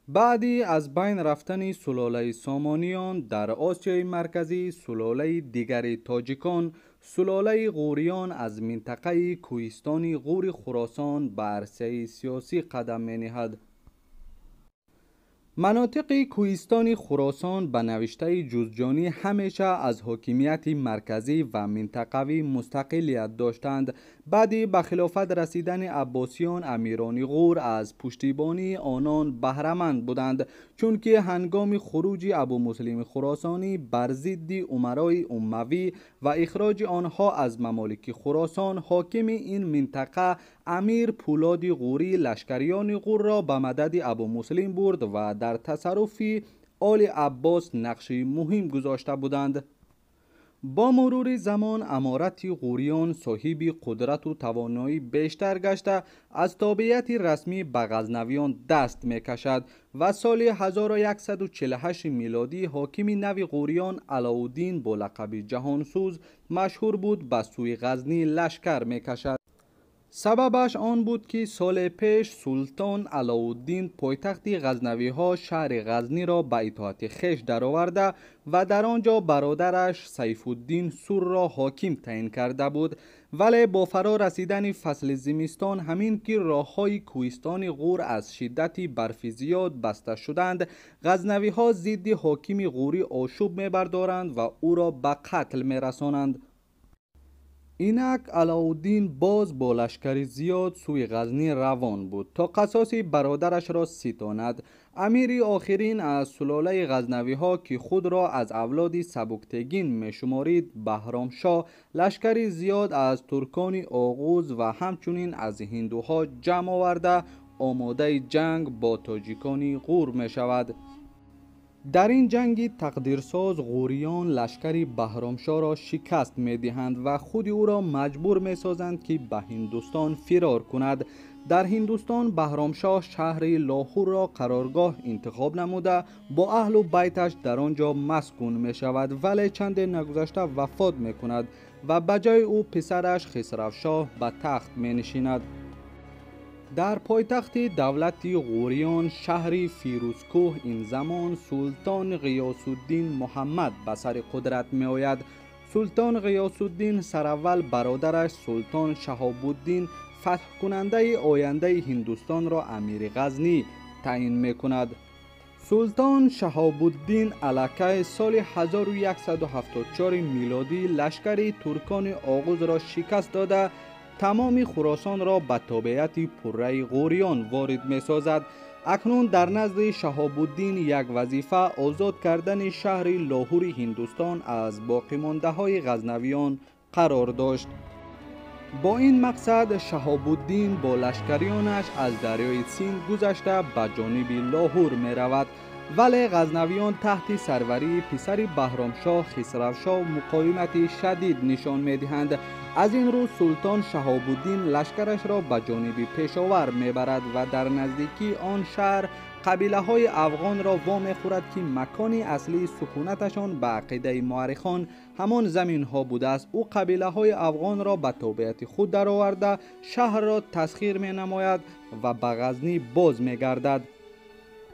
Баъди аз байн рафтани сулолаи Сомониён дар Осиёи Марказӣ, сулолаи дигари тоҷикон, сулолаи Ғуриён, аз минтақаи кӯҳистони Ғури Хуросон ба арсаи сиёсӣ қадам мениҳад. Манотиқи кӯҳистони Хуросон ба навиштаи Ҷузҷонӣ ҳамеша аз ҳокимияти марказӣ ва минтақавӣ мустақилият доштанд. Баъди ба хилофат расидани аббосиён, амирони Ғур аз пуштибонии онон баҳраманд буданд, чунки ҳангоми хуруҷи Абумуслими Хуросонӣ бар зидди умарои уммавӣ ва ихроҷи онҳо аз мамолики Хуросон, ҳокими ин минтақа амир Пӯлоди Ғурӣ лашкариёни Ғурро ба мадади Абумуслим бурд ва дар тасарруфи Оли Аббос нақши муҳим гузошта буданд. Бо мурури замон аморати Ғуриён соҳиби қудрату тавоноӣ бештар гашта, аз тобеияти расмӣ ба ғазнавиён даст мекашад ва соли 1148 милодӣ ҳокими нави Ғуриён Алоуддин бо лақаби Ҷаҳонсӯз машҳур буд, ба сӯи Ғазнӣ лашкар мекашад. Сабабаш он буд, ки соли пеш султон Алоуддин пойтахти ғазнавиҳо, шаҳри Ғазниро ба итоати хеш дароварда ва дар он ҷо бародараш Сайфуддин Сурро ҳоким таъин карда буд. Вале бо фаро расидани фасли зимистон, ҳамин ки роҳҳои кӯҳистони Ғур аз шиддати барфи зиёд баста шуданд, ғазнавиҳо зидди ҳокими ғурӣ ошӯб мебардоранд ва ӯро ба қатл мерасонанд. Инак Алоуддин боз бо лашкари зиёд сӯи Ғазнӣ равон буд, то қасоси бародарашро ситонад. Амири охирин аз сулолаи ғазнавиҳо, ки худро аз авлоди Сабуктегин мешуморид, Баҳромшоҳ, лашкари зиёд аз туркони оғуз ва ҳамчунин аз ҳиндуҳо ҷамъ оварда, омодаи ҷанг бо тоҷикони Ғур мешавад. Дар ин ҷанги тақдирсоз ғуриён лашкари Баҳромшоҳро шикаст медиҳанд ва худи ӯро маҷбур месозанд, ки ба Ҳиндустон фирор кунад. Дар Ҳиндустон Баҳромшоҳ шаҳри Лоҳурро қароргоҳ интихоб намуда, бо аҳлу байташ дар он ҷо маскун мешавад, вале чанде нагузашта вафот мекунад ва ба ҷои ӯ писараш Хисравшоҳ ба тахт менишинад. Дар пойтахти давлати Ғуриён, шаҳри Фирӯзкӯҳ, ин замон султон Ғиёсуддин Муҳаммад ба сари қудрат меояд. Султон Ғиёсуддин сараввал бародараш султон Шаҳобуддин, фатҳкунандаи ояндаи Ҳиндустонро, амири Ғазнӣ таъин мекунад. Султон Шаҳобуддин аллакай соли 1174 милодӣ лашкари туркони оғузро шикаст дода, тамоми Хуросонро ба тобеияти пурраи ғуриён ворид месозад. Акнун дар назди Шаҳобуддин як вазифа, озод кардани шаҳри Лоҳури Ҳиндустон аз боқимондаҳои ғазнавиён, қарор дошт. Бо ин мақсад Шаҳобуддин бо лашкариёнаш аз дарёи Синд гузашта, ба ҷониби Лоҳур меравад, вале ғазнавиён таҳти сарварии писари Баҳромшоҳ Хисравшоҳ муқовимати шадид нишон медиҳанд. Аз ин рӯ султон Шаҳобуддин лашкарашро ба ҷониби Пешовар мебарад ва дар наздикии он шаҳр қабилаҳои афғонро вомехӯрад, ки макони аслии сукунаташон ба ақидаи муаррихон ҳамон заминҳо будааст. Ӯ қабилаҳои афғонро ба тобеияти худ дароварда, шаҳрро тасхир менамояд ва ба Ғазнӣ боз мегардад.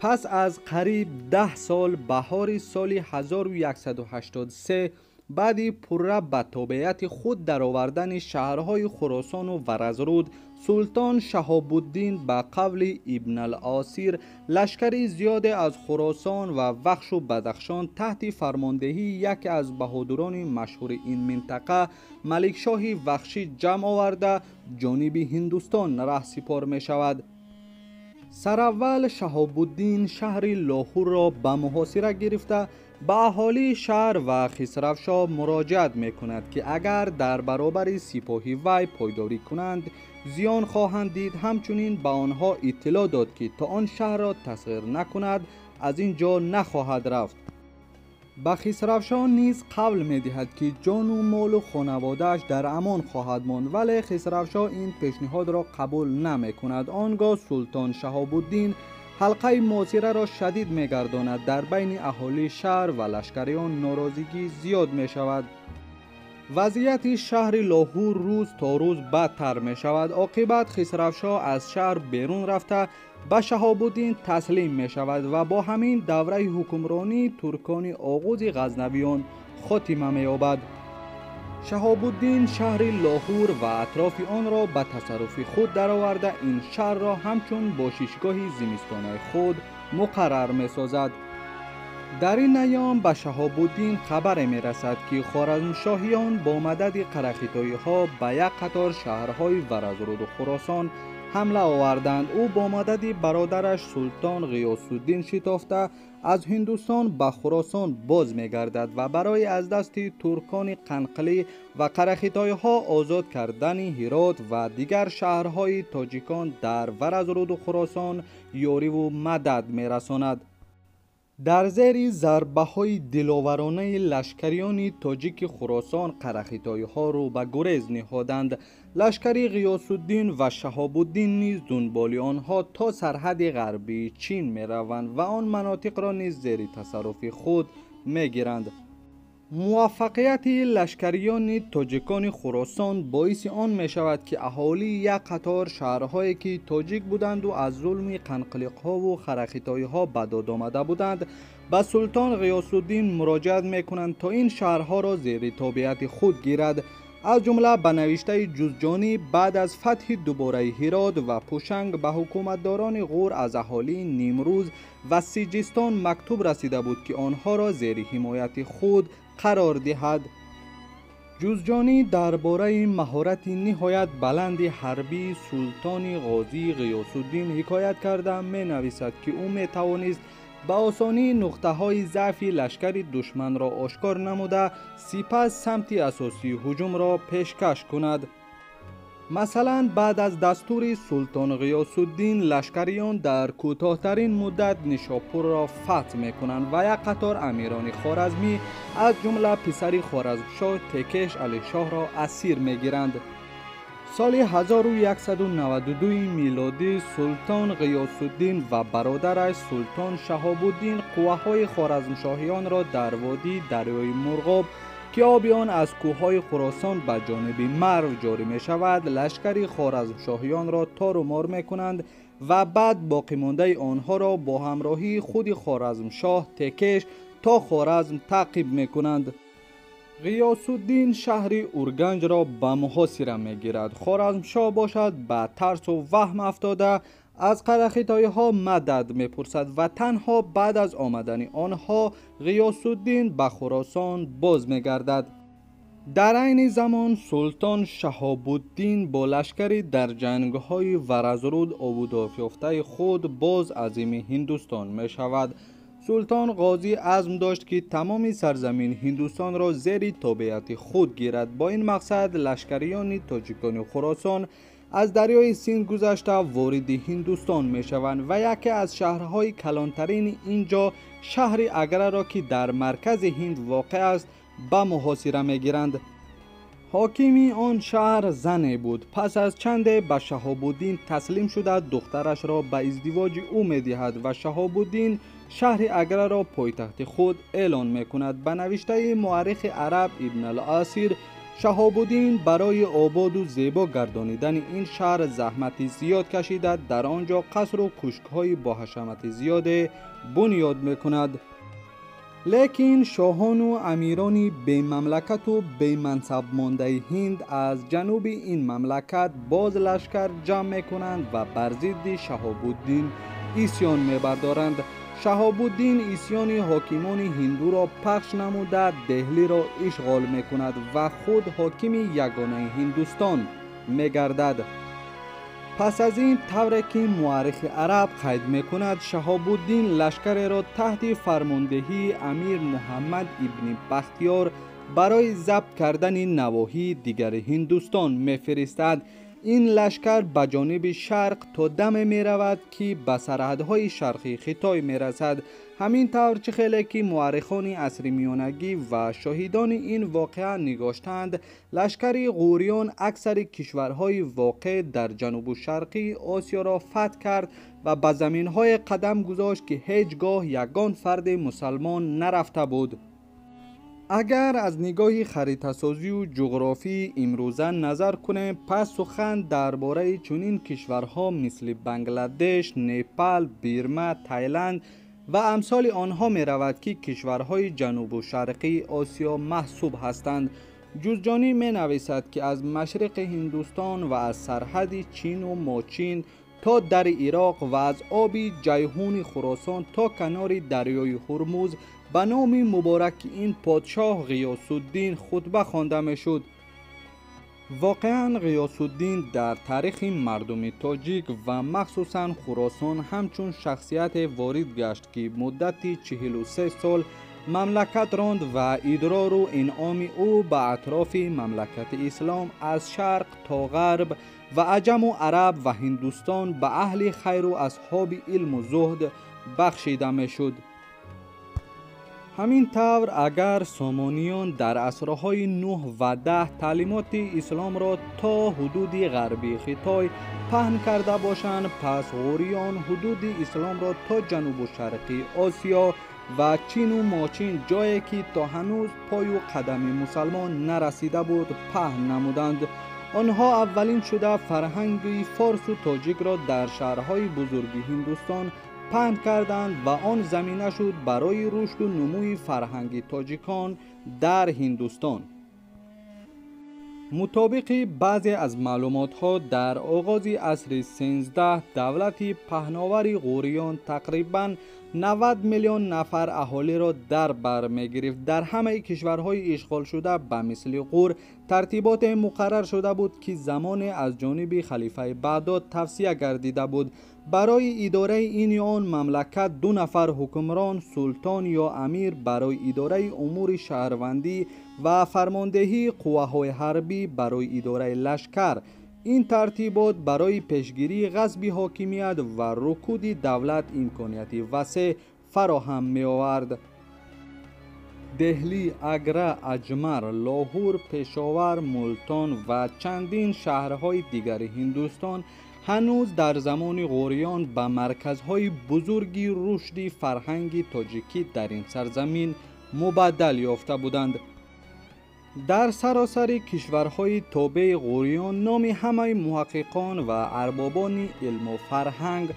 Пас аз қариб 10 сол, баҳори соли 1183, баъди пурра ба тобеияти худ даровардани шаҳрҳои Хуросону Варазруд, султон Шаҳобуддин, ба қавли Ибналосир, лашкари зиёде аз Хуросон ва Вахшу Бадахшон таҳти фармондеҳии яке аз баҳодурони машҳури ин минтақа, Маликшоҳи Вахшӣ, ҷамъ оварда, ҷониби Ҳиндустон раҳсипор мешавад. Сараввал Шаҳобуддин шаҳри Лоҳурро ба муҳосира гирифта, ба аҳолии шаҳр ва Хисравшоҳ муроҷиат мекунад, ки агар дар баробари сипоҳи вай пойдорӣ кунанд, зиён хоҳанд дид. Ҳамчунин ба онҳо иттилоъ дод, ки то он шаҳрро тасхир накунад, аз ин ҷо нахоҳад рафт. Ба Хисравшоҳ низ қавл медиҳад, ки ҷону молу хонаводааш дар амон хоҳад монд, вале Хисравшоҳ ин пешниҳодро қабул намекунад. Он гоҳ султон Шаҳобуддин ҳалқаи муҳосираро шадид мегардонад. Дар байни аҳолии шаҳр ва лашкариён норозигӣ зиёд мешавад. Вазъияти шаҳри Лоҳур рӯз то рӯз бадтар мешавад. Оқибат Хисравшоҳ аз шаҳр берун рафта, ба Шаҳобуддин таслим мешавад ва бо ҳамин давраи ҳукмронии туркони оғузи ғазнавиён хотима меёбад. Шаҳобуддин шаҳри Лоҳур ва атрофи онро ба тасарруфи худ дароварда, ин шаҳрро ҳамчун бошишгоҳи зимистонаи худ муқаррар месозад. Дар ин айём ба Шаҳобуддин хабаре мерасад, ки хоразмшоҳиён бо мадади қарахитоиҳо ба як қатор шаҳрҳои Варазруду Хуросон ҳамла оварданд. Ӯ бо мадади бародараш Султон Ғиёсуддин шитофта аз Ҳиндустон ба Хуросон боз мегардад ва барои аз дасти туркони Қанқилӣ ва қарахитоиҳо озод кардани Ҳирот ва дигар шаҳрҳои тоҷикон дар Варазруду Хуросон ёриву мадад мерасонад. Дар зери зарбаҳои диловаронаи лашкариёни тоҷики Хуросон қарахитоиҳо рӯ ба гурез ниҳоданд. Лашкари Ғиёсуддин ва Шаҳобуддин низ дунболи онҳо то сарҳади ғарбии Чин мераванд ва он манотиқро низ зери тасарруфи худ мегиранд. Муваффақияти лашкариёни тоҷикони Хуросон боиси он мешавад, ки аҳолии як қатор шаҳрҳое ки тоҷик буданду аз зулми қанқилиқҳову харахитоиҳо ба дод омада буданд, ба Султон Ғиёсуддин муроҷиат мекунанд, то ин шаҳрҳоро зери тобеати худ гирад. Аз ҷумла ба навиштаи Ҷузҷонӣ, баъд аз фатҳи дубораи Ҳирот ва Пӯшанг ба ҳукуматдорони Ғур аз аҳолии Нимрӯз ва Сиҷистон мактуб расида буд, ки онҳоро зери ҳимояти худ қарор диҳад. Ҷузҷонӣ дар бораи маҳорати ниҳоят баланди ҳарбии султони ғозӣ Ғиёсуддин ҳикоят карда менависад, ки ӯ метавонист ба осонӣ нуқтаҳои заъфи лашкари душманро ошкор намуда, сипас самти асосии ҳуҷумро пешкаш кунад. Масалан, баъд аз дастури Султон Ғиёсуддин лашкариён дар кӯтоҳтарин муддат Нишопурро фатҳ мекунанд ва як қатор амирони хоразмӣ, аз ҷумла писари хоразмшоҳ Текеш Алишоҳро асир мегиранд. Соли 1192 милодӣ Султон Ғиёсуддин ва бародараш Султон Шаҳобуддин қувваҳои хоразмшоҳиёнро дар водии дарёи Мурғоб, ки оби он аз кӯҳҳои Хуросон ба ҷониби Марв ҷорӣ мешавад, лашкари хоразмшоҳиёнро тору мор мекунанд ва баъд боқимондаи онҳоро бо ҳамроҳии худи хоразмшоҳ Текеш то Хоразм таъқиб мекунанд. Ғиёсуддин шаҳри Урганҷро ба муҳосира мегирад. Хоразмшоҳ бошад ба тарсу ваҳм афтода аз қарахитоиҳо мадад мепурсад ва танҳо баъд аз омадани онҳо Ғиёсуддин ба Хуросон боз мегардад. Дар айни замон Султон Шаҳобуддин бо лашкари дар ҷангҳои Варазруд обудофёфтаи худ боз азими Ҳиндустон мешавад. Султон Ғозӣ азм дошт, ки тамоми сарзамини Ҳиндустонро зери тобеати худ гирад. Бо ин мақсад лашкариёни тоҷикони Хуросон аз дарёи Синд гузашта вориди Ҳиндустон мешаванд ва яке аз шаҳрҳои калонтарини ин ҷо, шаҳри Аграро, ки дар маркази Ҳинд воқеъ аст, ба муҳосира мегиранд. Ҳокими он шаҳр зане буд. Пас аз чанде ба Шаҳобуддин таслим шуда, духтарашро ба издивоҷи ӯ медиҳад ва Шаҳобуддин шаҳри Аграро пойтахти худ эълон мекунад. Ба навиштаи муаррихи араб Ибн ал-Асир, Шаҳобуддин барои ободу зебо гардонидани ин шаҳр заҳмати зиёд кашида, дар он ҷо қасру кӯшкҳои боҳашамати зиёде бунёд мекунад. Лекин шоҳону амирони бемамлакату бемансабмондаи Ҳинд аз ҷануби ин мамлакат боз лашкар ҷамъ мекунанд ва бар зидди Шаҳобуддин исьён мебардоранд. Шаҳобуддин исьёни ҳокимони ҳиндуро пахш намуда, Деҳлиро ишғол мекунад ва худ ҳокими ягонаи Ҳиндустон мегардад. Пас аз ин, тавре ки муаррихи араб қайд мекунад, Шаҳобуддин лашкареро таҳти фармондеҳии амир Муҳаммад ибни Бахтиёр барои забт кардани навоҳии дигари Ҳиндустон мефиристад. Ин лашкар ба ҷониби шарқ то даме меравад, ки ба сарҳадҳои шарқии Хитой мерасад. Ҳамин тавр, чӣ хеле ки муаррихони асри миёнагӣ ва шоҳидони ин воқеа нигоштаанд, лашкари ғӯриён аксари кишварҳои воқеъ дар ҷанубу шарқии Осиёро фатҳ кард ва ба заминҳое қадам гузошт, ки ҳеҷ гоҳ ягон фарди мусалмон нарафта буд. Агар аз нигоҳи харитасозию ҷуғрофии имрӯза назар кунем, пас сухан дар бораи чунин кишварҳо мисли Бангладеш, Непал, Бирма, Тайланд ва амсоли онҳо меравад, ки кишварҳои ҷанубу шарқии Осиё маҳсуб ҳастанд. Ҷузҷонӣ менависад, ки аз машриқи Ҳиндустон ва аз сарҳади Чину Мочин то дари Ироқ ва аз оби Ҷайҳуни Хуросон то канори дарёи Ҳурмуз ба номи мубораки ин подшоҳ Ғиёсуддин хутба хонда мешуд. Воқеан Ғиёсуддин дар таърихи мардуми тоҷик ва махсусан Хуросон ҳамчун шахсияте ворид гашт, ки муддати 43 сол мамлакат ронд ва идрору инъоми ӯ ба атрофи мамлакати ислом аз шарқ то ғарб ва аҷаму араб ва Ҳиндустон ба аҳли хайру асҳоби илму зуҳд бахшида мешуд. Ҳамин тавр, агар сомониён дар асрҳои 9 ва 10 таълимоти исломро то ҳудуди ғарбии Хитой паҳн карда бошанд, пас ғӯриён ҳудуди исломро то ҷанубу шарқии Осиё ва Чину Мочин, ҷое ки то ҳанӯз пою қадами мусалмон нарасида буд, паҳн намуданд. Онҳо аввалин шуда фарҳанги форсу тоҷикро дар шаҳрҳои бузурги Ҳиндустон паҳн карданд ва он замина шуд барои рушду нумӯи фарҳанги тоҷикон дар Ҳиндустон. Мутобиқи баъзе аз маълумотҳо, дар оғози асри 13 давлати паҳновари ғӯриён тақрибан 90 миллион нафар аҳолиро дар бар мегирифт. Дар ҳамаи кишварҳои ишғолшуда ба мисли Ғур тартиботе муқаррар шуда буд, ки замоне аз ҷониби халифаи Бағдод тавсия гардида буд. Барои идораи ин ё он мамлакат ду нафар ҳукмрон, султон ё амир, барои идораи умури шаҳрвандӣ ва фармондеҳии қувваҳои ҳарбӣ, барои идораи лашкар. Ин тартибот барои пешгирии ғасби ҳокимият ва рукуди давлат имконияти васеъ фароҳам меовард. Деҳлӣ, Агра, Аҷмар, Лоҳур, Пешовар, Мултон ва чандин шаҳрҳои дигари Ҳиндустон ҳанӯз дар замони ғӯриён ба марказҳои бузурги рушди фарҳанги тоҷикӣ дар ин сарзамин мубаддал ёфта буданд. Дар саросари кишварҳои тобеи ғӯриён номи ҳамаи муҳаққиқон ва арбобони илму фарҳанг,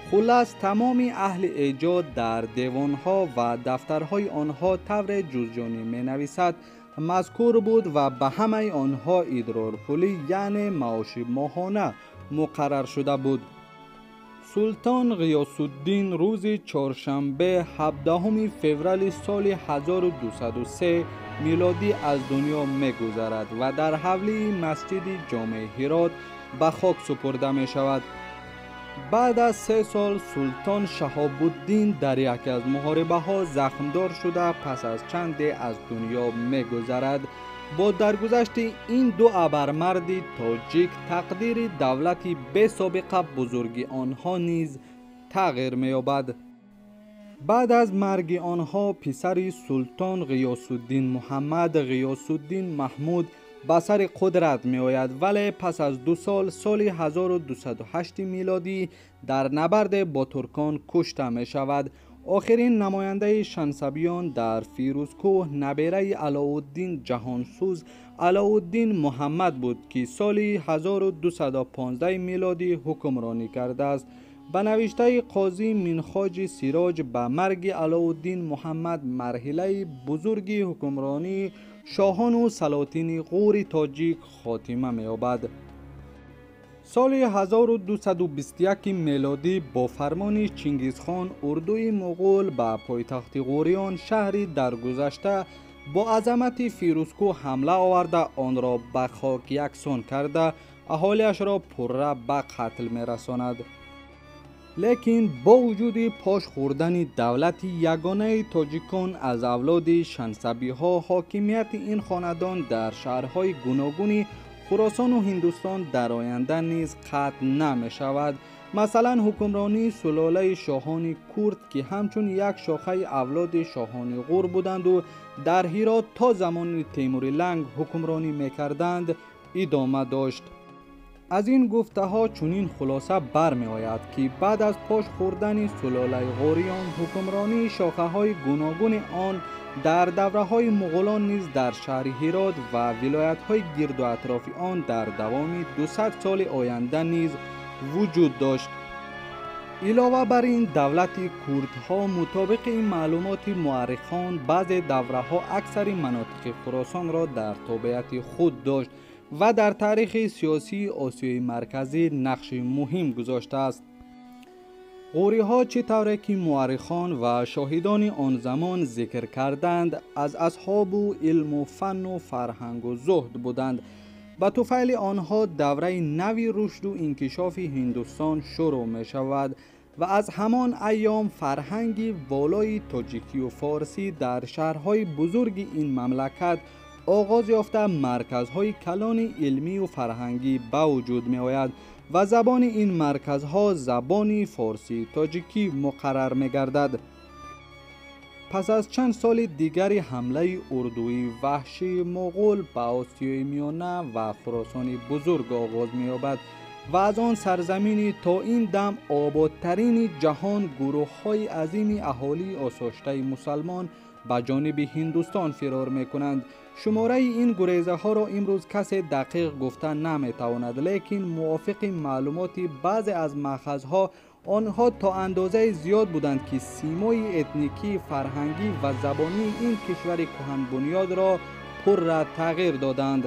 хуллас тамоми аҳли эҷод дар девонҳо ва дафтарҳои онҳо тавре Ҷузҷонӣ менависад мазкур буд ва ба ҳамаи онҳо идрорпулӣ, яъне маоши моҳона муқаррар шуда буд. Султон Ғиёсуддин рӯзи чоршанбе 17 феврали соли 1203 милодӣ аз дунё мегузарад ва дар ҳавлии масҷиди ҷомеи Ҳирот ба хок супурда мешавад. Баъд аз 3 сол султон Шаҳобуддин дар яке аз муҳорибаҳо захмдор шуда пас аз чанде аз дунё мегузарад. Бо даргузашти ин ду абармарди тоҷик тақдири давлати бесобиқа бузурги онҳо низ тағйир меёбад. Баъд аз марги онҳо писари султон Ғиёсуддин Муҳаммад Ғиёсуддин Маҳмуд ба сари қудрат меояд, вале пас аз 2 сол, соли 1208 милодӣ дар набарде бо туркон кушта мешавад. Охирин намояндаи шансабиён дар Фирӯзкӯҳ набераи Алоуддин Ҷаҳонсӯз Алоуддин Муҳаммад буд, ки соли 1215 милодӣ ҳукмронӣ кардааст. Ба навиштаи қозӣ Минхоҷи Сироҷ, ба марги Алоуддин Муҳаммад марҳилаи бузурги ҳукмронии шоҳону салотини ғури тоҷик хотима меёбад. Соли 1221 мелодӣ бо фармони Чингизхон урдуи муғул ба пойтахти ғӯриён шаҳри даргузашта бо азамати Фирӯзкӯҳ ҳамла оварда онро ба хок яксон карда аҳолиашро пурра ба қатл мерасонад. Лекин бо вуҷуди пош хӯрдани давлати ягонаи тоҷикон аз авлоди шансабиҳо, ҳокимияти ин хонадон дар шаҳрҳои гуногуни Хуросону Ҳиндустон дар оянда низ қатъ намешавад. Масалан, ҳукмронии сулолаи шоҳони курд, ки ҳамчун як шохаи авлоди шоҳони ғур буданду дар Ҳирот то замони Темури Ланг ҳукмронӣ мекарданд, идома дошт. Аз ин гуфтаҳо чунин хулоса бармеояд, ки баъд аз пош хӯрдани сулолаи ғориён ҳукмронии шохаҳои гуногуни он Дар давраҳои муғулон низ дар шаҳри Ҳирот ва вилоятҳои гирду атрофи он дар давоми 200 соли оянда низ вуҷуд дошт. Илова бар ин, давлати курдҳо мутобиқи ин маълумоти муаррихон баъзе давраҳо аксари манотиқи Хуросонро дар тобеияти худ дошт ва дар таърихи сиёсии Осиёи Марказӣ нақши муҳим гузоштааст. Ғуриҳо чӣ тавре ки муаррихон ва шоҳидони он замон зикр карданд, аз асҳобу илму фанну фарҳангу зуҳд буданд. Ба туфайли онҳо давраи нави рушду инкишофи Ҳиндустон шурӯъ мешавад ва аз ҳамон айём фарҳанги волои тоҷикию форсӣ дар шаҳрҳои бузурги ин мамлакат оғоз ёфта, марказҳои калони илмию фарҳангӣ ба вуҷуд меояд ва забони ин марказҳо забони форсии тоҷикӣ муқаррар мегардад. Пас аз чанд соли дигари ҳамлаи урдуи ваҳшии муғул ба Осиёи Миёна ва Хуросони Бузург оғоз меёбад ва аз он сарзамини то ин дам ободтарини ҷаҳон гурӯҳҳои азими аҳолии осоштаи мусалмон ба ҷониби Ҳиндустон фирор мекунанд. Шумораи ин гурезаҳоро имрӯз касе дақиқ гуфта наметавонад, лекин мувофиқи маълумоти баъзе аз маъхазҳо онҳо то андозаи зиёд буданд, ки симои этникӣ, фарҳангӣ ва забонии ин кишвари кӯҳанбунёдро пурра тағйир доданд.